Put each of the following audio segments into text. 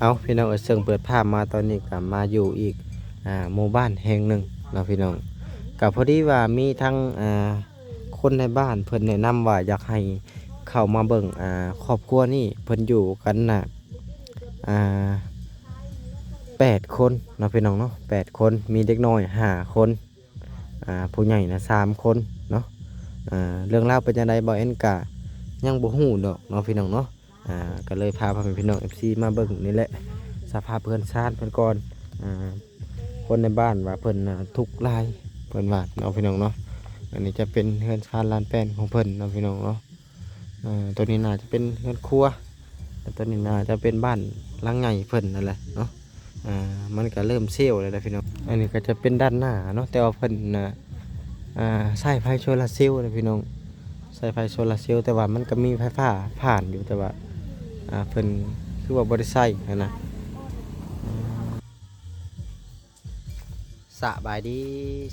ເອົາ ພີ່ນ້ອງເອີຍ ເຊິ່ງເປີດພາບມາຕອນນີ້ກໍມາຢູ່ອີກ ອ່າ ໝູ່ບ້ານແຫ່ງໜຶ່ງເນາະພີ່ນ້ອງ. ກໍພໍດີວ່າມີທັງ ອ່າ ຄົນໃນບ້ານເພິ່ນແນະນຳວ່າຢາກໃຫ້ເຂົ້າມາເບິ່ງ ອ່າ ຄອບຄົວນີ້ ເພິ່ນຢູ່ກັນນະ ອ່າ ແປດຄົນເນາະພີ່ນ້ອງເນາະ ແປດຄົນ ມີເດັກນ້ອຍຫ້າຄົນ ອ່າ ຜູ້ໃຫຍ່ນະສາມຄົນເນາະ. ອ່າ ເລື່ອງລາວເປັນຈັ່ງໃດ ບ່າວແອນກະຍັງບໍ່ຮູ້ດອກເນາະພີ່ນ້ອງເນາະ. ອ່າ ກໍເລີຍພາພໍ່ແມ່ພີ່ນ້ອງເອັຟຊີມາເບິ່ງນີ້ແຫຼະ ສະພາບເຮືອນຊານເພິ່ນກ່ອນ. ອ່າ ຄົນໃນບ້ານວ່າເພິ່ນ ອ່າ ທຸກຫຼາຍ ເພິ່ນວ່າເນາະພີ່ນ້ອງເນາະ. ອັນນີ້ຈະເປັນເຮືອນຊານລານແປ້ນຂອງເພິ່ນເນາະພີ່ນ້ອງເນາະ. ເອີ ຕົວນີ້ໜ້າຈະເປັນເຮືອນຄົວ ແລະ ຕົວນີ້ໜ້າຈະເປັນບ້ານຫຼັງໃຫຍ່ເພິ່ນນັ້ນແຫຼະເນາະ. ອ່າ ມັນກໍເລີ່ມເຊວແລ້ວນະພີ່ນ້ອງ. ອັນນີ້ກໍຈະເປັນດ້ານໜ້າເນາະ ແຕ່ວ່າເພິ່ນນະ ອ່າ ໃຊ້ໄຟໂຊລາເຊວນະພີ່ນ້ອງ ໃຊ້ໄຟໂຊລາເຊວ ແຕ່ວ່າມັນກໍມີໄຟຟ້າຜ່ານຢູ່ ແຕ່ວ່າ ອ່າ ເພິ່ນຄືວ່າບໍ່ໄດ້ໃຊ້ຫັ້ນນະ. ສະບາຍດີ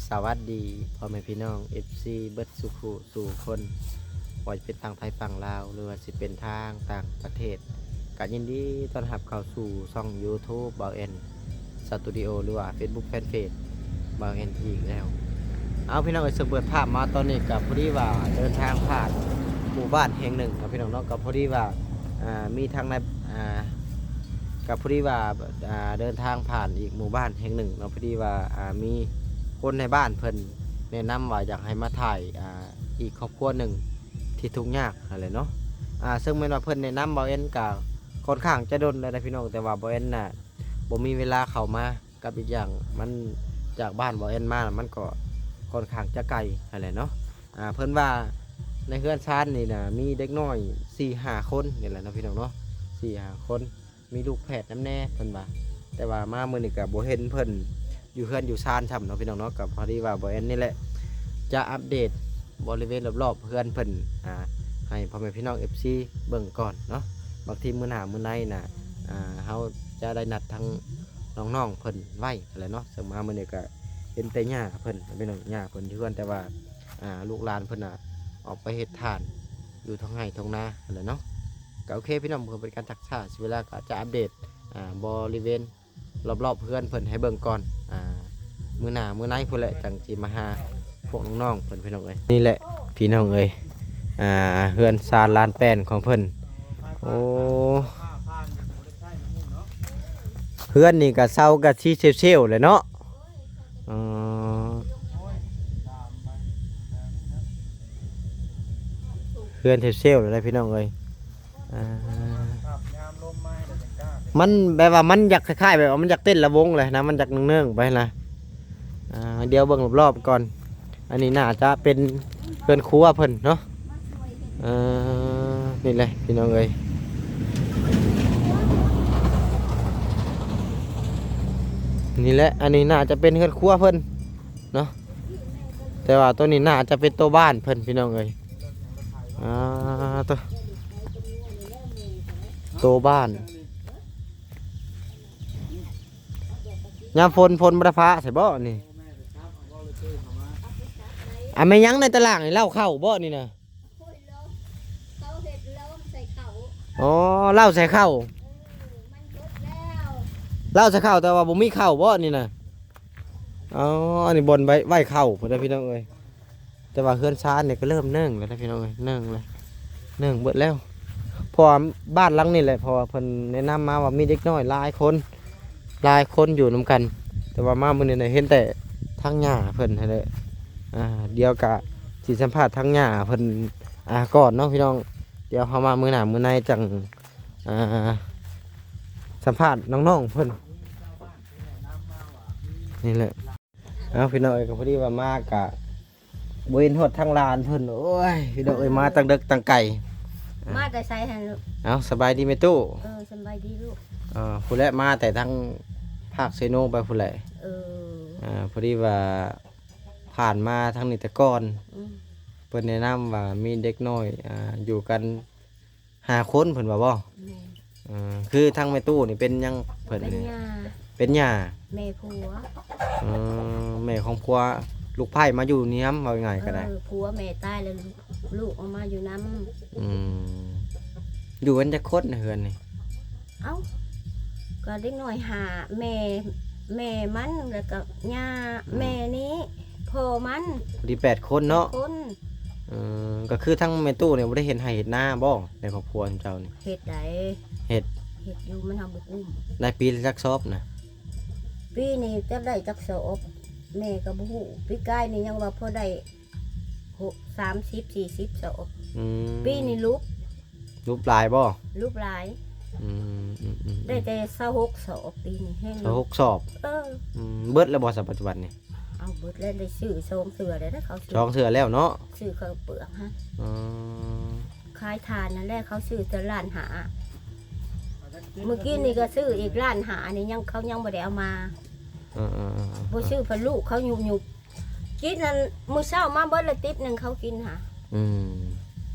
ສະຫວັດດີ ພໍ່ແມ່ພີ່ນ້ອງເອັຟຊີເບິດສູ່ຜູ້ສູ່ຄົນ ບໍ່ວ່າຈະເປັນຝັ່ງໄທຝັ່ງລາວ ຫຼືວ່າຊິເປັນທາງຕ່າງປະເທດ ກະຍິນດີຕ້ອນຮັບເຂົ້າສູ່ຊ່ອງຢູທູບບ່າວແອນສະຕູດິໂອ ຫຼືວ່າເຟສບຸກແຟນເພຈບ່າວແອນອີກແລ້ວ. ເອົາ ພີ່ນ້ອງເອີຍ ເຊິ່ງເປີດພາບມາຕອນນີ້ກະພໍດີວ່າເດີນທາງຜ່ານໝູ່ບ້ານແຫ່ງໜຶ່ງເນາະພີ່ນ້ອງເນາະ. ກະພໍດີວ່າ ອ່າ ມີທາງໃນ ອ່າ ກໍພໍດີວ່າ ອ່າ ເດີນທາງຜ່ານອີກໝູ່ບ້ານແຫ່ງໜຶ່ງເນາະ ພໍດີວ່າ ອ່າ ມີຄົນໃນບ້ານເພິ່ນແນະນຳວ່າຢາກໃຫ້ມາຖ່າຍ ອ່າ ອີກຄອບຄົວໜຶ່ງທີ່ທຸກຍາກຫັ້ນແຫຼະເນາະ. ອ່າ ເຊິ່ງແມ່ນວ່າເພິ່ນແນະນຳບ່າວແອນກະຄ່ອນຂ້າງຈະດົນແລ້ວນະພີ່ນ້ອງ ແຕ່ວ່າບ່າວແອນນະບໍ່ມີເວລາເຂົ້າມາ ກັບອີກຢ່າງມັນຈາກບ້ານບ່າວແອນມານະ ມັນກໍຄ່ອນຂ້າງຈະໄກຫັ້ນແຫຼະເນາະ. ອ່າ ເພິ່ນວ່າໃນເຮືອນຊານນີ້ນະ ມີເດັກນ້ອຍສີ່ຫ້າຄົນນີ້ແຫຼະເນາະ ພີ່ນ້ອງເນາະ ສີ່ຫ້າຄົນ ມີລູກແຝດນຳແດ່ເພິ່ນວ່າ. ແຕ່ວ່າມາມື້ນີ້ກໍບໍ່ເຫັນເພິ່ນຢູ່ເຮືອນຢູ່ຊານຊ້ຳເນາະ ພີ່ນ້ອງເນາະ. ກໍພໍດີວ່າບ່າວແອນນີ້ແຫຼະຈະອັບເດດບໍລິເວນລອບໆເຮືອນເພິ່ນ ອ່າ ໃຫ້ພໍ່ແມ່ພີ່ນ້ອງເອັຟຊີເບິ່ງກ່ອນເນາະ. ບາງທີມື້ໜ້າມື້ໃນນະ ອ່າ ເຮົາຈະໄດ້ນັດທາງນ້ອງໆເພິ່ນໄວ້ຫັ້ນແຫຼະເນາະ. ເຊິ່ງມາມື້ນີ້ກໍເຫັນແຕ່ຍ່າເພິ່ນ ພີ່ນ້ອງ ຍ່າເພິ່ນຢູ່ເຮືອນ ແຕ່ວ່າ ອ່າ ລູກຫຼານເພິ່ນນະອອກໄປເຮັດຖ່ານຢູ່ທົ່ງໄຮ່ທົ່ງນາຫັ້ນແຫຼະເນາະ. ກໍໂອເຄພີ່ນ້ອງ ເພື່ອບໍ່ເປັນການຊັກຊ້າເສຍເວລາ ກໍຈະອັບເດດ ອ່າ ບໍລິເວນລອບໆເຮືອນເພິ່ນໃຫ້ເບິ່ງກ່ອນ. ອ່າ ມື້ໜ້າມື້ໃນພຸ້ນແຫຼະ ຈັ່ງຊິມາຫາພວກນ້ອງໆເພິ່ນ ພີ່ນ້ອງເອີຍ. ນີ້ແຫຼະພີ່ນ້ອງເອີຍ ອ່າ ເຮືອນຊານລານແປ້ນຂອງເພິ່ນ. ໂອ້ ເຮືອນນີ້ກໍເຊົາກໍຊິເຊວໆແຫຼະເນາະ. ອໍ ເຮືອນເຊວໆແລ້ວພີ່ນ້ອງເອີຍ. ອ່າ ມັນແບບວ່າມັນຢາກຄ້າຍໆແບບວ່າມັນຢາກເຕັ້ນລະວົງແຫຼະນະ ມັນຢາກເນີງໆໄປນະ. ອ່າ ດຽວເບິ່ງລອບໆກ່ອນ. ອັນນີ້ໜ້າຈະເປັນເຮືອນຄົວເພິ່ນເນາະ. ເອີ ນີ້ແຫຼະພີ່ນ້ອງເອີຍ ນີ້ແຫຼະ. ອັນນີ້ໜ້າຈະເປັນເຮືອນຄົວເພິ່ນເນາະ ແຕ່ວ່າໂຕນີ້ໜ້າຈະເປັນໂຕບ້ານເພິ່ນ ພີ່ນ້ອງເອີຍ. ອ່າ ໂຕ ໂຕບ້ານ. ຍາມຝົນ ຝົນບໍ່ໄດ້ຟ້າໃສ່ບໍ່ນີ້? ອ່າ ແມ່ນຫຍັງໃນຕະລ່າງນີ້ ເລົ້າເຂົ້າບໍ່ນີ້ນະ? ເຂົາເຮັດໂລມໃສ່ເຂົ້າ. ອໍ ເລົ້າໃສ່ເຂົ້າ. ເອີ ມັນເບິດແລ້ວ. ເລົ້າໃສ່ເຂົ້າ ແຕ່ວ່າບໍ່ມີເຂົ້າບໍ່ນີ້ນະ? ອໍ ອັນນີ້ບ່ອນໄວ້ ໄວ້ເຂົ້າພຸ້ນເດີພີ່ນ້ອງເອີຍ. ແຕ່ວ່າເຮືອນຊານນີ້ກໍເລີ່ມເໜິ່ງແລ້ວນະພີ່ນ້ອງເອີຍ ເໜິ່ງແລ້ວ ເໜິ່ງເບິດແລ້ວ. ເພາະວ່າບ້ານຫຼັງນີ້ແຫຼະ ເພາະວ່າເພິ່ນແນະນຳມາວ່າມີເດັກນ້ອຍຫຼາຍຄົນ ຫຼາຍຄົນຢູ່ນຳກັນ. ແຕ່ວ່າມາມື້ນີ້ນະ ເຫັນແຕ່ທາງຍ່າເພິ່ນຫັ້ນແຫຼະ. ອ່າ ດຽວກະຊິສຳພາດທາງຍ່າເພິ່ນ ອ່າ ກ່ອນເນາະພີ່ນ້ອງ. ດຽວເຮົາມາມື້ໜ້າມື້ໃນຈັ່ງ ອ່າ ສຳພາດນ້ອງໆເພິ່ນ ນີ້ແຫຼະ. ເອົາ ພີ່ນ້ອງເອີຍ ກໍພໍດີວ່າມາກະບໍ່ເຫັນຮອດທາງຫຼານເພິ່ນ. ໂອ້ຍ ພີ່ນ້ອງເອີຍ ມາຕັ້ງເດິກຕັ້ງໄກ. ມາແຕ່ໃສຫັ້ນລູກ? ເອົາ ສະບາຍດີແມ່ຕູ້. ເອີ ສະບາຍດີລູກ. ເອີ ພຸ້ນແຫຼະ ມາແຕ່ທາງພາກເຊໂນໄປພຸ້ນແຫຼະ. ເອີ ອ່າ ພໍດີວ່າຜ່ານມາທາງນີ້ແຕ່ກ່ອນ ອືມ ເພິ່ນແນະນຳວ່າມີເດັກນ້ອຍ ອ່າ ຢູ່ກັນ ຫ້າຄົນເພິ່ນວ່າບໍ່? ແມ່ນ. ເອີ ຄືທາງແມ່ຕູ້ນີ້ເປັນຫຍັງເພິ່ນ ເປັນ ນີ້ ຍ່າ ເປັນຍ່າ ແມ່ຜົວ. ເອີ ແມ່ຂອງຜົວ ລູກໃພ້ມາຢູ່ນຳ ເວົ້າງ່າຍໆກໍໄດ້. ເອີ ຜົວແມ່ຕາຍແລ້ວ ລູກ ລູກເອົາມາຢູ່ນຳ. ອືມ ຢູ່ກັນຈັກຄົນໃນເຮືອນນີ້? ເອົ້າ ກໍເດັກນ້ອຍຫ້າ ແມ່ ແມ່ມັນ ແລ້ວກໍຍ່າ ອືມ ແມ່ນີ້ ພໍ່ມັນ ພໍດີແປດຄົນເນາະ ຄົນ ເອີ ກໍຄືທາງແມ່ຕູ້ນີ້ບໍ່ໄດ້ເຮັດໄຮ່ເຮັດນາບໍ່ ໃນຄອບຄົວເຈົ້ານີ້? ເຮັດໃດ໋ ເຮັດ ເຮັດຢູ່ ມັນເຮົາບໍ່ກຸ້ມ. ໄດ້ປີລະຈັກສອບນະ? ປີນີ້ຈັກໄດ້ຈັກສອບ ແມ່ກໍບໍ່ຮູ້. ປີກາຍນີ້ຍັງວ່າພໍໄດ້ ຫົກ ສາມສິບ ສີ່ສິບສອບ. ອືມ ປີນີ້ຫຼຸບ ຫຼຸບຫຼາຍບໍ່? ຫຼຸບຫຼາຍ. ອືມ ອືມ ອືມ ອືມ ໄດ້ແຕ່ຊາວຫົກສອບ ປີນີ້ແຮງ ຊາວຫົກສອບ. ເອີ ອືມ ເບິດແລ້ວບໍ່ຊະ ປັດຈຸບັນນີ້? ເອົາ ເບິດແລ້ວ ໄດ້ຊື້ສອງເທື່ອແລ້ວເດ້ ເຂົາຊື້ ສອງເທື່ອແລ້ວເນາະ ຊື້ເຂົ້າເປືອກຫັ້ນ. ອໍ ຂາຍຖ່ານນັ້ນແຫຼະ ເຂົາຊື້ແຕ່ລ້ານຫ້າ ມື້ກີ້ນີ້ກໍຊື້ອີກລ້ານຫ້າ ນີ້ຍັງ ເຂົາຍັງບໍ່ໄດ້ເອົາມາ. ເອີໆໆໆ ບໍ່ຊື້ ເພິ່ນລູກເຂົາຍຸບໆ ກິນນັ້ນ ມື້ເຊົ້າມາເບິດລະຕິບໜຶ່ງ ເຂົາກິນຫາ. ອືມ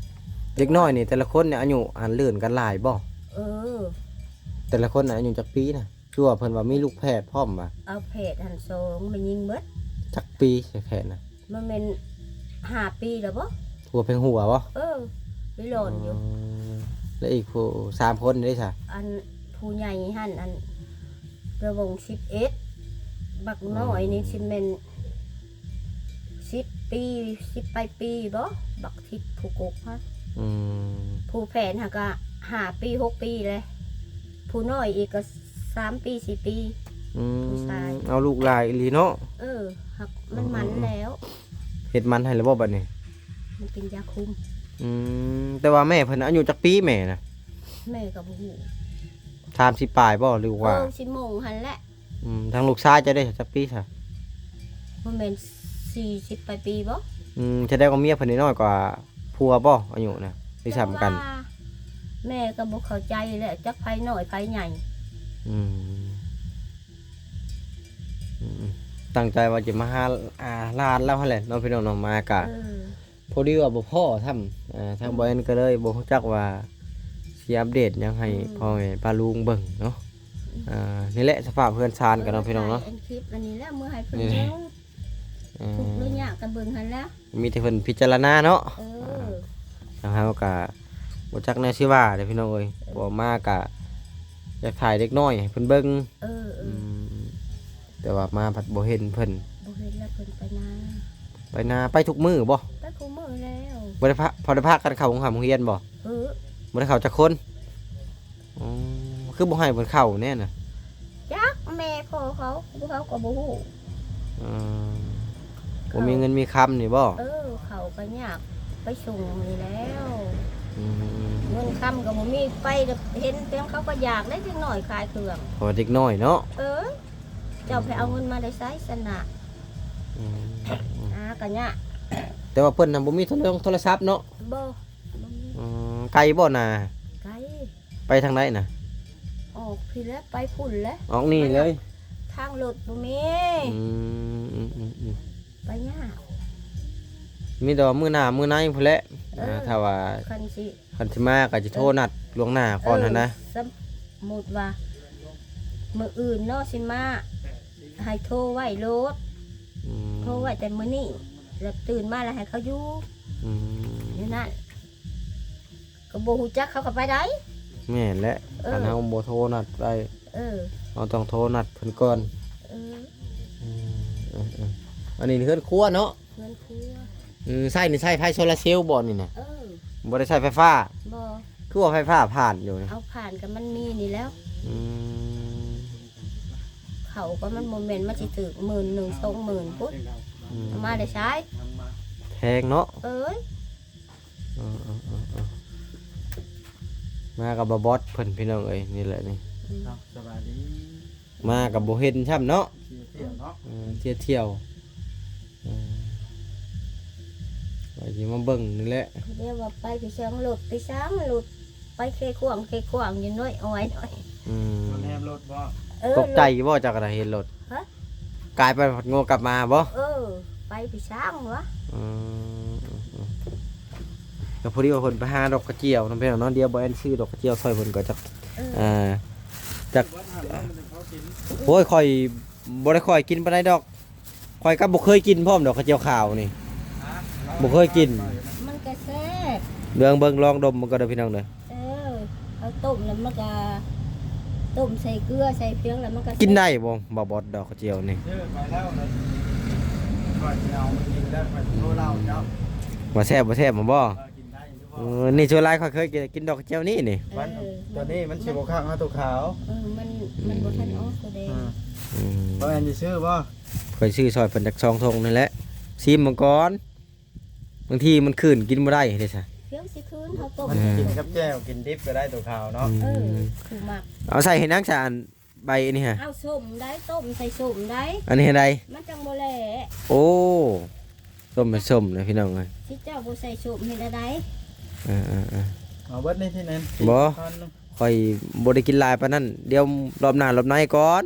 ເດັກນ້ອຍນີ້ແຕ່ລະຄົນນີ້ອາຍຸອັນເລື່ອນກັນຫຼາຍບໍ່? ເອີ ແຕ່ລະຄົນອາຍຸຈັກປີນະ? ຄືວ່າເພິ່ນວ່າມີລູກແຝດພ້ອມວ່າ? ເອົາແຝດຫັ້ນສອງ ແມ່ຍິງເບິດ. ຈັກປີແຝດນະ? ມັນແມ່ນຫ້າປີແລ້ວບໍ່? ຫົວເພັງຫົວບໍ່? ເອີ ໄດ້ຫຼອນຢູ່. ອໍ ແລ້ວອີກຜູ້ ສາມຄົນເດ້ຊະ? ອັນຜູ້ໃຫຍ່ຫັ້ນ ອັນ ລະວົງສິບເອັດ ບັກນ້ອຍນີ້ ອືມ ຊິແມ່ນສິບປີ ສິບປາຍປີບໍ່? ບັກທິດຜູ້ກົກຫັ້ນ. ອືມ ຜູ້ແຝດຫັ້ນກະຫ້າປີ ຫົກປີແລ້ວ ຜູ້ນ້ອຍອີກກະສາມປີ ສີ່ປີ. ອືມ ຜູ້ຊາຍ ເອົາລູກຫຼາຍອີ່ຫຼີເນາະ. ເອີ ຮັກມັນ ອືມໆໆ ມັນແລ້ວ. ເຮັດມັນໃຫ້ແລ້ວບໍ່ບັດນີ້? ມັນກິນຢາຄຸມ. ອືມ ແຕ່ວ່າແມ່ເພິ່ນອາຍຸຈັກປີແມ່ນະ? ແມ່ກໍບໍ່ຮູ້. ສາມສິບປາຍບໍ່ ຫຼືວ່າ? ເອີ ສິບໂມງຫັ້ນແຫຼະ. ອືມ ທາງລູກຊາຍເຈົ້າເດ້ ຈັກປີຊະ? ບໍ່ແມ່ນສີ່ສິບປາຍປີບໍ່? ອືມ ສະແດງວ່າເມຍເພິ່ນນີ້ນ້ອຍກວ່າຜົວບໍ່ ອາຍຸນະ ຫຼືສ່ຳກັນ? ແມ່ກໍບໍ່ເຂົ້າໃຈແຫຼະ ຈັກໃຜນ້ອຍໃຜໃຫຍ່. ອືມ ອືມ ຕັ້ງໃຈວ່າຈະມາຫາ ອ່າ ຫຼານລາວຫັ້ນແຫຼະເນາະ ພີ່ນ້ອງເນາະ ມາກະ ເອີ ພໍດີວ່າບໍ່ພໍ້ຊ້ຳ ອ່າ ທາງ ອືມ ບໍ່ແອນກໍເລີຍບໍ່ຮູ້ຈັກວ່າຊິອັບເດດຫຍັງໃຫ້ ອືມ ພໍ່ແມ່ປ້າລຸງເບິ່ງເນາະ. ອືມ ອ່າ ນີ້ແຫຼະສະພາບເຮືອນຊານກັນເນາະ ເອີ ພີ່ນ້ອງເນາະ ຖ່າຍອັນຄລິບອັນນີ້ແຫຼະ ເມື່ອໃຫ້ເພິ່ນ ນີ້ແຫຼະ ເບິ່ງ ເອີ ທຸກເລື່ອງຍາກກໍເບິ່ງຫັ້ນແຫຼະ ມີແຕ່ເພິ່ນພິຈາລະນາເນາະ. ເອີ ອ່າ ທາງເຮົາກໍບໍ່ຈັກແນວຊິວ່າເດ້ ພີ່ນ້ອງເອີຍ ເອີ ເວົ້າມາກໍຢາກຖ່າຍເດັກນ້ອຍໃຫ້ເພິ່ນເບິ່ງ. ເອີ ເອີ ອືມ ແຕ່ວ່າມາພັດບໍ່ເຫັນເພິ່ນ ບໍ່ເຫັນແລ້ວ ເພິ່ນໄປນາ ໄປນາ ໄປທຸກມື້ບໍ່? ໄປຄູ່ມື້ແລ້ວ ບໍ່ໄດ້ພາ ພໍໄດ້ພາກັນເຂົ້າໂຮງຮ່ຳໂຮງຮຽນບໍ່? ເອີ ບໍ່ໄດ້ເຂົ້າຈັກຄົນ. ອໍ ຄືບໍ່ໃຫ້ເພິ່ນເຂົ້າແດ່ນະ? ຈັກແມ່ພໍ່ເຂົາ ເຂົາກໍບໍ່ຮູ້. ອືມ ບໍ່ມີເງິນມີຄຳນີ້ບໍ່? ເອີ ເຂົ້າກໍຍາກ ໄປສົ່ງນີ້ແລ້ວ. ອືມ ເງິນຄຳກໍບໍ່ມີ ໄປກໍເຫັນແຕ່ເຂົາກໍຢາກໄດ້ ເດັກນ້ອຍຂາຍເຄື່ອງ ເພາະວ່າເດັກນ້ອຍເນາະ. ເອີ ເຈົ້າໄປເອົາເງິນມາແຕ່ໃສຊັ້ນນະ? ອືມ ຫາກໍຍາກ ແຕ່ວ່າເພິ່ນນະບໍ່ມີໂທລະ ໂທລະສັບເນາະ? ບໍ່ ບໍ່ມີ. ອືມ ໄກບໍ່ນາ? ໄກ. ໄປທາງໃດນະ? ອອກພີ້ແຫຼະ ໄປພຸ້ນແຫຼະ ອອກນີ້ເລີຍ ທາງລົດບໍ່ມີ. ອືມ ອືມໆໆ ໄປຍາກ ມີແຕ່ວ່າມື້ໜ້າມື້ໃນພຸ້ນແຫຼະ. ເອີ ອ່າ ຖ້າວ່າຄັນຊິ ຄັນຊິມາກໍຈະໂທ ເອີ ນັດລ່ວງໜ້າກ່ອນຫັ້ນນະ. ເອີ ສົມມຸດວ່າມື້ອື່ນເນາະຊິມາ ໃຫ້ໂທໄວ້ໂລດ. ອືມ ໂທໄວ້ແຕ່ມື້ນີ້ ແລ້ວຕື່ນມາແລ້ວໃຫ້ເຂົາຢູ່. ອືມ ຢູ່ນັ້ນ ກໍບໍ່ຮູ້ຈັກເຂົາກໍໄປໄດ້. ແມ່ນແຫຼະ ເອີ ຄັນເຮົາບໍ່ໂທນັດໄວ້ ເອີ ເຮົາຕ້ອງໂທນັດເພິ່ນກ່ອນ. ເອີ ອືມ ເອີໆ ອັນນີ້ເຮືອນຄົວເນາະ? ເຮືອນຄົວ. ອືມ ໃຊ້ນີ້ໃຊ້ໄຟໂຊລາເຊວບໍ່ນີ້ນະ? ເອີ ບໍ່ໄດ້ໃຊ້ໄຟຟ້າ? ບໍ່. ຄືວ່າໄຟຟ້າຜ່ານຢູ່ນີ້? ເອົາ ຜ່ານກໍມັນມີນີ້ແລ້ວ. ອືມ ເຂົາກໍມັນບໍ່ແມ່ນ ມັນຊິຖືກໝື່ນໜຶ່ງ ສອງໝື່ນພຸ້ນ. ອືມ ເອົາມາແຕ່ໃສ? ແພງເນາະ. ເອີຍ ເອີໆໆໆ ມາກັບບ່າວບອດເພິ່ນ ພີ່ນ້ອງເອີຍ ນີ້ແຫຼະນີ້. ອືມ ເນາະ ສະບາຍດີ. ມາກໍບໍ່ເຫັນຊ້ຳເນາະ ເທີ່ຍວເນາະ. ເອີ ເທີ່ຍວ ເອີ ວ່າຊິມາເບິ່ງນີ້ແຫຼະ. ດຽວວ່າໄປໄປຊ່າງລົດ ໄປຊ່າງລົດ ໄປເຄຂວາງເຄຂວາງຢູ່ໜ້ອຍອ້ອຍໜ້ອຍ. ອືມ ມາແນມລົດບໍ່? ເອີ ຕົກໃຈຢູ່ບໍ່ ເຈົ້າກໍໄດ້ເຫັນລົດ? ຮະ? ກາຍໄປພັດໂງ່ກັບມາບໍ່? ເອີ ໄປໄປຊ່າງວະ. ອືມ ກໍພໍດີວ່າເພິ່ນໄປຫາດອກກະຈຽວນຳ ພີ່ນ້ອງເນາະ. ດຽວບໍ່ແອນຊື້ດອກກະຈຽວຊ່ອຍເພິ່ນກໍຈັກ ເອີ ເອີ ຈັກ ໂອ້ຍ ຂ້ອຍບໍ່ໄດ້ຄ່ອຍກິນປານໃດດອກ. ຂ້ອຍກໍບໍ່ເຄີຍກິນພ້ອມດອກກະຈຽວຂາວນີ້ ບໍ່ເຄີຍກິນ. ມັນກໍແຊບ ເບິ່ງ ເບິ່ງ ລອງດົມເບິ່ງກໍເດີ ພີ່ນ້ອງເດີ. ເອີ ເອົາຕົ້ມແລ້ວມັນກໍ ຕົ້ມໃສ່ເກືອໃສ່ພຽງ ແລ້ວມັນກໍ ກິນໄດ້ບໍ່ ບ່າວບອດ ດອກກະເຈຍວນີ້? ເອີ ຂ້ອຍເລົ່າແລ້ວ ຂ້ອຍຊິເອົາມາກິນແລ້ວ ຂ້ອຍຊິໂທເລົ່າເຈົ້າ ວ່າແຊບບໍ່ແຊບ ແມ່ນບໍ່? ເອີ ກິນໄດ້ຢູ່ບໍ່? ເອີ ນີ້ສ່ວນຫຼາຍຂ້ອຍເຄີຍກິນ ກິນດອກກະເຈຍວນີ້ນີ້ ເອີ ມັນ ຕົວນີ້ມັນຊິບໍ່ຄັກເຮົາຕົວຂາວ ເອີ ມັນ ມັນບໍ່ທັນອອກຕົວແດງ ອືມ ອືມ ບໍ່ແມ່ນຊິຊື້ບໍ່? ຂ້ອຍຊື້ຊ່ອຍເພິ່ນຈັກສອງຖົງນີ້ແຫຼະ ຊີມເບິ່ງກ່ອນ. ບາງທີມັນຄືນກິນບໍ່ໄດ້ເດ້ຊະ ພຽງຊິຄືນເຮົາຕົ້ມ ມັນກິນກັບແຈ່ວກິນດິບກໍໄດ້ຕົວຂາວເນາະ ອືມ ເອີ ຄືມັກ ເອົາໃສ່ເຮັດຫຍັງຊະ ອັນໃບອັນນີ້ຮະ? ເອົາສົ້ມໄດ້ ຕົ້ມໃສ່ສົ້ມໄດ້ ອັນນີ້ໃຫ້ໄດ ມັນຈັ່ງບໍ່ແຫຼະ ໂອ້ ຕົ້ມໃຫ້ສົ້ມນະພີ່ນ້ອງເອີຍ ຊິເຈົ້າບໍ່ໃສ່ສົ້ມເຮັດແນວໃດ? ເອີໆໆ ເອົາເບິດນີ້ທີ່ນັ້ນ ບໍ່ ຂ້ອຍບໍ່ໄດ້ກິນຫຼາຍປານນັ້ນ ດຽວລອບໜ້າລອບໃນກ່ອນ.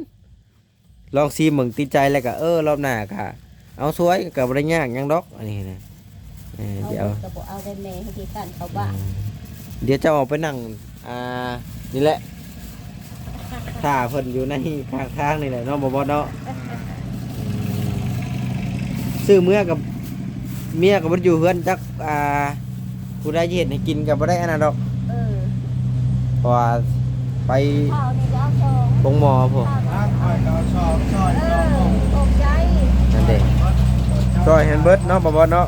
ລອງຊີມເບິ່ງຕິດໃຈແລ້ວກະ ເອີ ລອບໜ້າກະເອົາຊ່ວຍ ກະບໍ່ໄດ້ຍາກຫຍັງດອກ ອັນນີ້ນະ ເອີ ເອົາ ດຽວ ກໍບໍ່ເອົາໄດ້ແມ່ ໃຫ້ທີ່ກັນເຂົ້າບ້ານ ອືມ ດຽວເຈົ້າອອກໄປນັ່ງ ອ່າ ນີ້ແຫຼະ ຖ້າເພິ່ນຢູ່ໃນຂ້າງທາງນີ້ແຫຼະເນາະ ບໍ່ບອດເນາະ ຊື້ເມືອກັບ ເມຍກໍບໍ່ໄດ້ຢູ່ເຮືອນຈັກ ອ່າ ຜູ້ໃດຊິເຮັດໃຫ້ກິນກໍບໍ່ໄດ້ອັນນັ້ນດອກ ເອີ ເພາະວ່າໄປ ເຂົ້ານີ້ກໍເອົາສອງ ໂຮງໝໍພຸ້ນ ຂ້າວ ຂ້ອຍກໍເອົາສອງ ຊ່ອຍ ເອີ ສອງ ຂອບໃຈ ນັ້ນເດ້ ຊ່ອຍໃຫ້ເບິດເນາະ ບໍ່ບອດເນາະ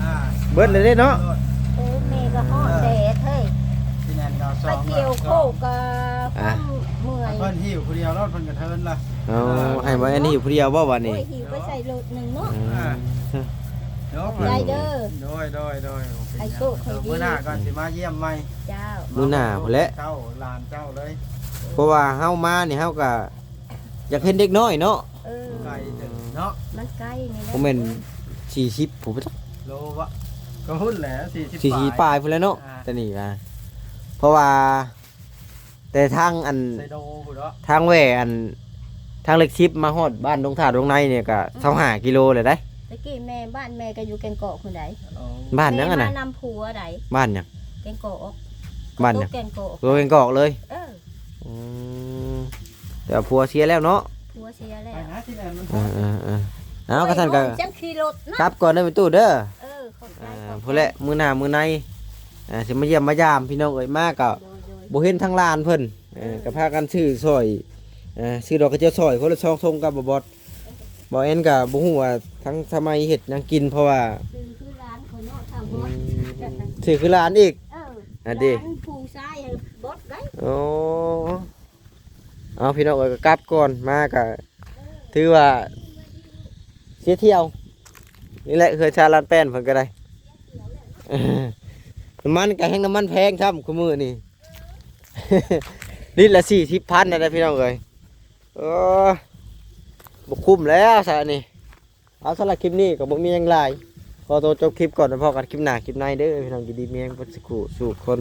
ອ່າ ເບິດເລີຍເດ້ເນາະ ໂອ້ ແມ່ກໍຮ້ອນແດດເຮີ້ຍ ທີ່ນັ້ນກໍເອົາສອງ ໄປກ່ຽວໂຄກກໍ ອ່າ ເມື່ອຍ ເພິ່ນຫິ້ວຜູ້ດຽວໂລດ ເພິ່ນກະເທີນລະ ເອົາ ເອີ ໃຫ້ບ່າວແອນຫິ້ວຜູ້ດຽວບໍ່ບາດນີ້? ໂອ້ຍ ຫິ້ວໄປໃສ່ລົດໜຶ່ງເນາະ ອ່າ ຂອບໃຈເດີ ໂດຍ ໂດຍ ໂດຍ ໃຫ້ໂຊກໃຫ້ດີ ມື້ໜ້າກ່ອນຊິມາຢ້ຽມໃໝ່ ເຈົ້າ ມື້ໜ້າພຸ້ນແຫຼະ ເຈົ້າ ຫຼານເຈົ້າເລີຍ ເພາະວ່າເຮົາມານີ້ເຮົາກະຢາກເຫັນເດັກນ້ອຍເນາະ ເອີ ໄກເດີເນາະ ມັນໄກນີ້ແຫຼະ ບໍ່ແມ່ນສີ່ສິບພຸ້ນຈັກ ໂລວະ ກໍພຸ້ນແຫຼະ ສີ່ສິບ ສີ່ສິບປາຍພຸ້ນແຫຼະເນາະ ອ່າ ແຕ່ນີ້ກະ ເພາະວ່າ ແຕ່ທາງອັນ ໄຊໂດພຸ້ນເນາະ ທາງແຫວ່ອັນ ທາງເຫຼັກສິບມາຮອດບ້ານດົງທາດດົງໃນນີ້ກະ ອືມ ຊາວຫ້າກິໂລແລ້ວໃດ໋ ຕະກີ້ແມ່ ບ້ານແມ່ກໍຢູ່ແກ່ງກອກພຸ້ນໃດ໋ ໂອ້ ບ້ານຫຍັງຫັ້ນນະ? ແມ່ມານຳຜົວໃດ໋ ບ້ານຫຍັງ? ແກ່ງກອກ ບ້ານຫຍັງ? ແກ່ງກອກ ຕົວແກ່ງກອກເລີຍ ເອີ ອືມ ແຕ່ວ່າຜົວເສຍແລ້ວເນາະ ຜົວເສຍແລ້ວ ເອີໆ ເອົາ ຄັນຊັ້ນກໍ ຈັກຂີ່ລົດນະ ກັບກ່ອນເດີແມ່ຕູ້ເດີ ເອີ ຂອບໃຈ ອ່າ ຂອບໃຈ ພຸ້ນແຫຼະ ມື້ໜ້າມື້ໃນ ອ່າ ຊິມາຢ້ຽມມາຢາມພີ່ນ້ອງເອີຍ ມາກໍ ໂດຍໆ ບໍ່ເຫັນທາງຫຼານເພິ່ນ ເອີ ເອີ ກໍພາກັນຊື້ຊ່ອຍ ອ່າ ຊື້ດອກກະເຈຍວຊ່ອຍຄົນລະສອງຖົງກັບບໍ່ບອດ ບໍ່ແອນກໍບໍ່ຮູ້ວ່າທາງສະໄໝເຮັດຫຍັງກິນ ເພາະວ່າ ຊື່ຄືຫຼານຂ້ອຍເນາະ ຖ້າບໍ່ ອືມ ຊື່ຄືຫຼານອີກ ເອີ ອັນນີ້ ຫຼານຜູ້ຊາຍບໍດໄດ໋ ໂອ້ ເອົາ ພີ່ນ້ອງເອີຍ ກໍກັບກ່ອນ ມາກໍຖືວ່າເສຍທ່ຽວ ນີ້ແຫຼະ ເຮືອນຊານລານແປ້ນເພິ່ນກໍໄດ້ ນ້ຳມັນກໍແຮງ ນ້ຳມັນແພງຊ້ຳຄູ່ມື້ນີ້ ລິດລະສີ່ສິບພັນນະເດ້ ພີ່ນ້ອງເອີຍ ເອີ ບໍ່ຄຸ້ມແລ້ວຊະອັນນີ້ ເອົາ ສຳລັບຄລິບນີ້ກໍບໍ່ມີຫຍັງຫຼາຍ ຂໍໂຕຈົບຄລິບກ່ອນ ໄວ້ພໍ້ກັນຄລິບໜ້າຄລິບໃນເດີ ພີ່ນ້ອງ ຢູ່ດີມີແຮງເບິດສູ່ຜູ້ສູ່ຄົນ